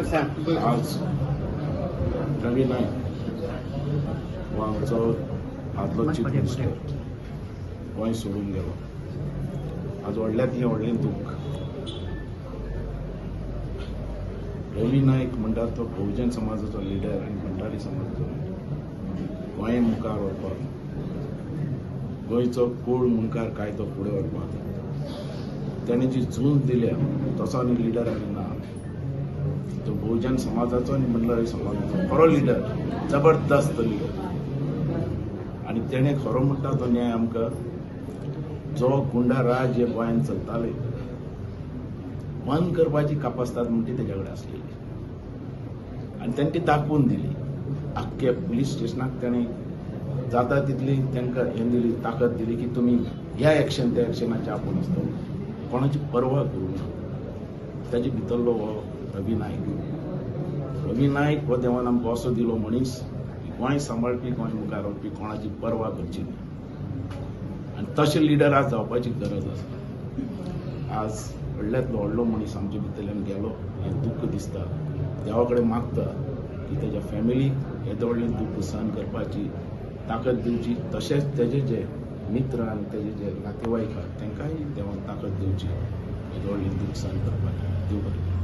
Sir. आज रवी नायक हो आमचो आदलो चीफ मिनिस्टर गोंय सोडून गेलो. आज व्हडल्यांतलें व्हडलें दुख्ख. रवी नायक म्हणटा तो बहुजन समाजाचो लिडर आनी भंडारी समाजाचो लिडर. गोंय मुखार व्हरपाक, गोंयचो कूळ मुखार कायदो फुडें व्हरपाक तेणें जी झूज दिल्या, तसो आनी लिडर आनी ना. तो बहुजन समाजाचो आनी भंडारी समाजाचो खरो लिडर, जबरदस्त लिडर. आनी तेणें खरो म्हणटा तो न्याय आमकां, जो गुंडा राज हे गोंयांत चलताले, बंद करपाची कापास्ताद म्हणटी तेज्या कडेन आसलेली आनी तेणें ती दाखोवन दिली. आख्खे पुलीस स्टेशनाक तेणें जाता तितली तांकां हें दिली, ताकद दिली की तुमी ह्या एक्शन त्या एक्शनाचे आपूण आसता, कोणाची पर्वा करूं ना. ताजे भितरलो हो रवी नायक. रवी नायक हो देवान आमकां असो दिलो मनीस की गोंय सांबाळपी, गोंय मुखार व्हरपी, कोणाची पर्वा करची न्ही. आनी तशे लिडर आज जावपाची गरज आसा. आज व्हडल्यांतलो व्हडलो मनीस आमचे भितरल्यान गेलो हें दुख्ख दिसता. देवा कडेन मागता की तेज्या फॅमिलीक येदें व्हडलें दुख्ख सहन करपाची ताकद दिवची, तशेंच तेजे जे मित्र आनी तेजे जे नातेवाईक आहात, तांकांय देवान ताकद दिवची येदें व्हडलें दुख्ख सहन करपाचें. देव बरें.